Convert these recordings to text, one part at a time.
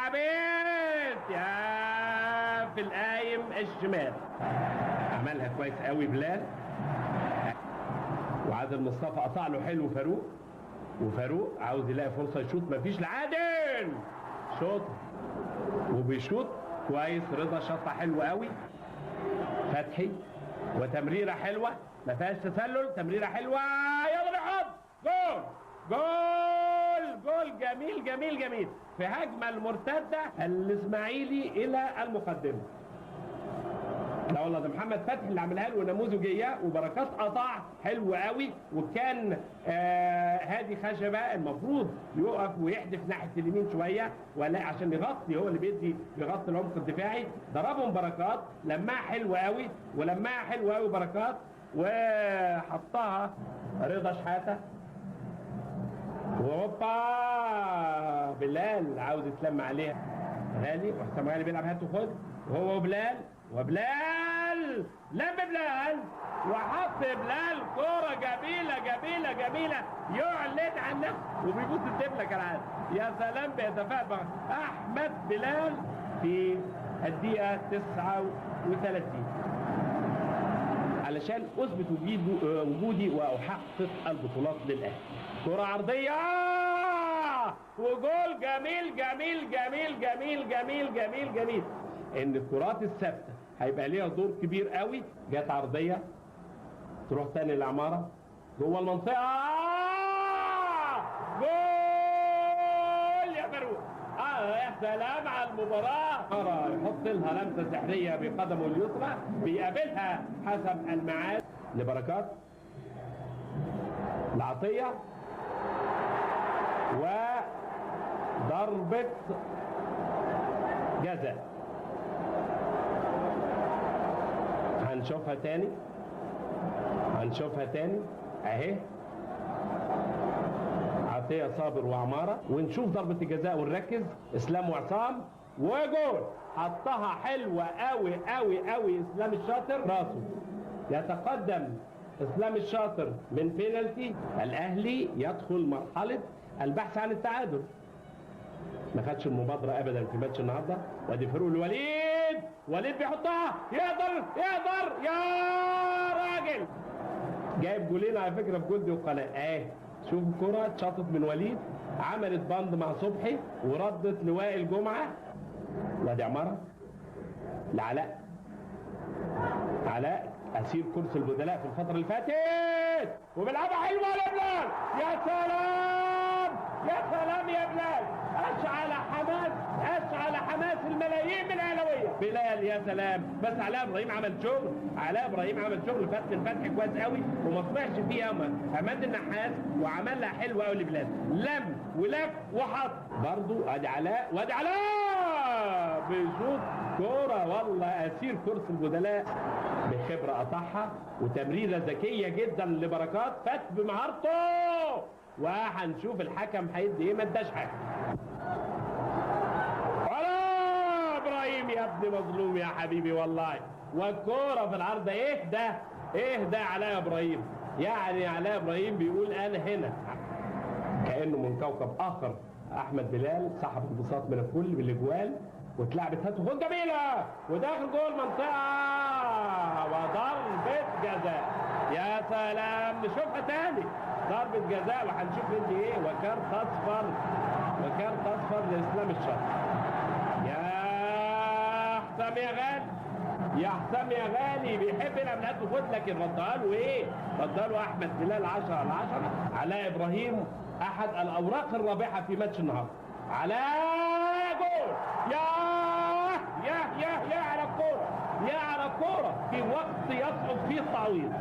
عبيد يا في القايم الشمال، عملها كويس قوي بلال. وعادل مصطفى قطع له حلو فاروق، وفاروق عاوز يلاقي فرصة يشوط، مفيش لعادل، شوط وبيشوط كويس. رضا شطه حلوة قوي، فتحي وتمريره حلوة ما فيهاش تسلل، تمريره حلوة، يلا بيحط جول جول جول جميل جميل جميل في هجمة المرتدة الاسماعيلي الى المقدمة. لا والله ده محمد فتحي اللي عملها له نموذجيه، وبركات قطع حلو قوي، وكان هادي خشبه المفروض يقف ويحدف ناحية اليمين شوية ولا عشان يغطي، هو اللي بيدي بيغطي العمق الدفاعي. ضربهم بركات، لماها حلو قوي، ولماها حلو قوي بركات، وحطها رضا شحاته. وهوبا بلال عاوز يتلم عليها غالي، وحسام غالي بيلعب هات وخد، وهو وبلال، وبلال لم بلال وحط بلال كورة جميلة جميلة جميلة، يعلن عن نفسه وبيبوس الدبله كالعادة. يا سلام، بيتفاءل احمد بلال في الدقيقة 39 علشان اثبت وجودي واحقق البطولات للاهلي. كرة عرضية وجول جميل جميل جميل جميل جميل جميل جميل. ان الكرات الثابتة هيبقى ليها دور كبير قوي. جت عرضية تروح تاني للعماره جوه المنطقة، جول يا فاروق. يا سلام على المباراة. يحط لها لمسه سحريه بقدمه اليسرى، بيقابلها حسب الميعاد لبركات العطية، وضربه جزاء. هنشوفها تاني، هنشوفها تاني اهي، عطية صابر وعمارة، ونشوف ضربه الجزاء ونركز. اسلام وعصام وجول، حطها حلوة قوي قوي قوي اسلام الشاطر، راسه يتقدم اسلام الشاطر من بينالتي. الاهلي يدخل مرحلة البحث عن التعادل، ما خدش المبادرة ابدا في ماتش النهارده. وادي فاروق لوليد، وليد بيحطها، يقدر يقدر يا راجل، جايب جولين على فكرة في جولدي وقناة اهي. شوف الكره اتشاطت من وليد، عملت بند مع صبحي وردت لوائل جمعه. وادي عمارة لعلاء، علاء اسير كرسي البدلاء في الفترة اللي فاتت، وبيلعبها حلوة لبلال. يا سلام يا سلام يا بلال، اشعل حماس، اشعل حماس الملايين من الاهلاوية. بلال يا سلام، بس علاء ابراهيم عمل شغل، علاء ابراهيم عمل شغل فتح الفتح كويس قوي وما طمعش فيه ياما عماد النحاس، وعملها حلوة قوي لبلال، لم ولف وحط برضه. ادي علاء، وادي علاء بيشوط كورة، والله اسير كرسي البدلاء بخبره قطعها، وتمريره ذكية جدا لبركات، فات بمهارته، وهنشوف الحكم هيدي ايه. ما اداش حاجة. علاء ابراهيم يا ابني مظلوم يا حبيبي والله، والكوره في العارضة. ايه ده؟ ايه ده علاء ابراهيم؟ يعني علاء ابراهيم بيقول انا هنا، كانه من كوكب اخر. احمد بلال سحب البساط من الكل بالاجوال، واتلعبت هات وخد جميلة، وداخل جوه المنطقة وضربه جزاء. يا سلام، نشوفها تاني، ضربه جزاء وهنشوف ندي ايه. وكارت اصفر، وكارت اصفر لاسلام الشاطر. يا حسام يا غالي، يا حسام يا غالي، بيحب يلعب هات وخد، لكن ردها له ايه؟ ردها له احمد بلال 10 على 10. علاء ابراهيم احد الاوراق الرابحة في ماتش النهارده. علاء جول، يا يا يا يا على الكورة، يا على الكورة في وقت يصعب فيه التعويض.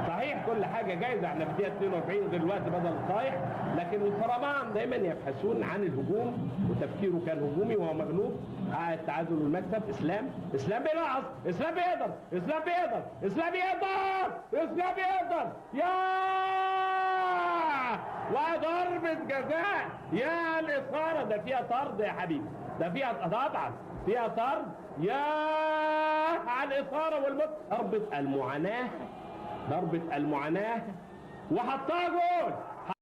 صحيح كل حاجة جايزة، احنا في دقيقة 42 غير الوقت بدل الضايع، لكن الفرمان دايما يبحثون عن الهجوم، وتفكيره كان هجومي وهو مغلوب. حقق التعادل والمكسب. اسلام، اسلام بينقص، اسلام بيقدر، اسلام بيقدر، اسلام بيقدر، اسلام بيقدر، يا وضربة جزاء، يا الإثارة. ده فيها طرد يا حبيبي، ده فيها طبعا فيها طرد، يا على الإثارة والمتعة. ضربة المعاناة، ضربة المعاناة، وحطها جول.